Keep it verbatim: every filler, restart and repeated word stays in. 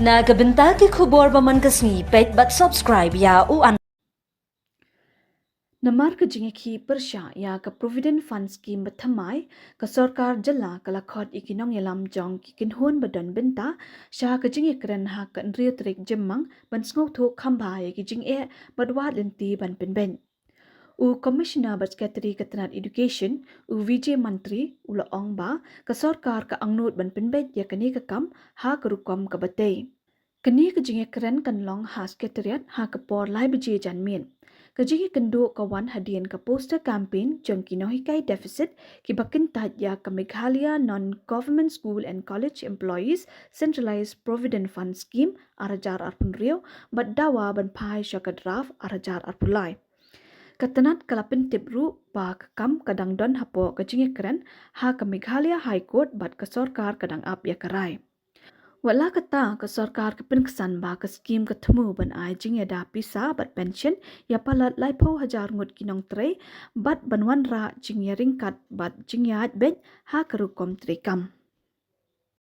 Na ka bynta ki khubor ba man ka sngi, peit bad subscribe ïa u an. Namar ka jingïakhih pyrshah ïa ka Provident Fund Scheme ba thymmai, ka sorkar jylla ka la khot ïa ki nongïalam jong ki kynhun ba don bynta sha ka jingïakren ha ka hynriew tarik Jymmang ban sngewthuh kham bha ïa ki jingeh bad wad lynti ban pynbeit. U Commissioner bad Secretary ka tnat Education, u Vijay Mantri, u la ong ba ka sorkar ka angnud ban pynbeit ïa kane ka kam ha ka rukom kaba tei. Kane ka jingïakren kan long ha Secretariat ha ka por lai baje janmiet. Ka jingïakynduh ka wan hadien ka poster campaign jong ki nonghikai deficit kiba kyntait ïa ka Meghalaya Non-Government School and College Employees Centralised Provident Fund Scheme ar hajar arphew hynriew bad dawa ban phai sha ka draft ar hajar arphew lai. Ka tnat ka la pyntip ruh ba ka kam ka dang don hapoh ka jingïakren ha ka Meghalaya High Court bad ka sorkar ka dang ap ïa ka rai. Wat la kata, ka sorkar ka pynksan ba ka skim ka thmu ban ai jingïada pisa bad pension ïa palat laiphew hajar ngut ki nongtrei bad ban wanrah jingïaryngkat bad jingïaid beit ha ka rukom treikam.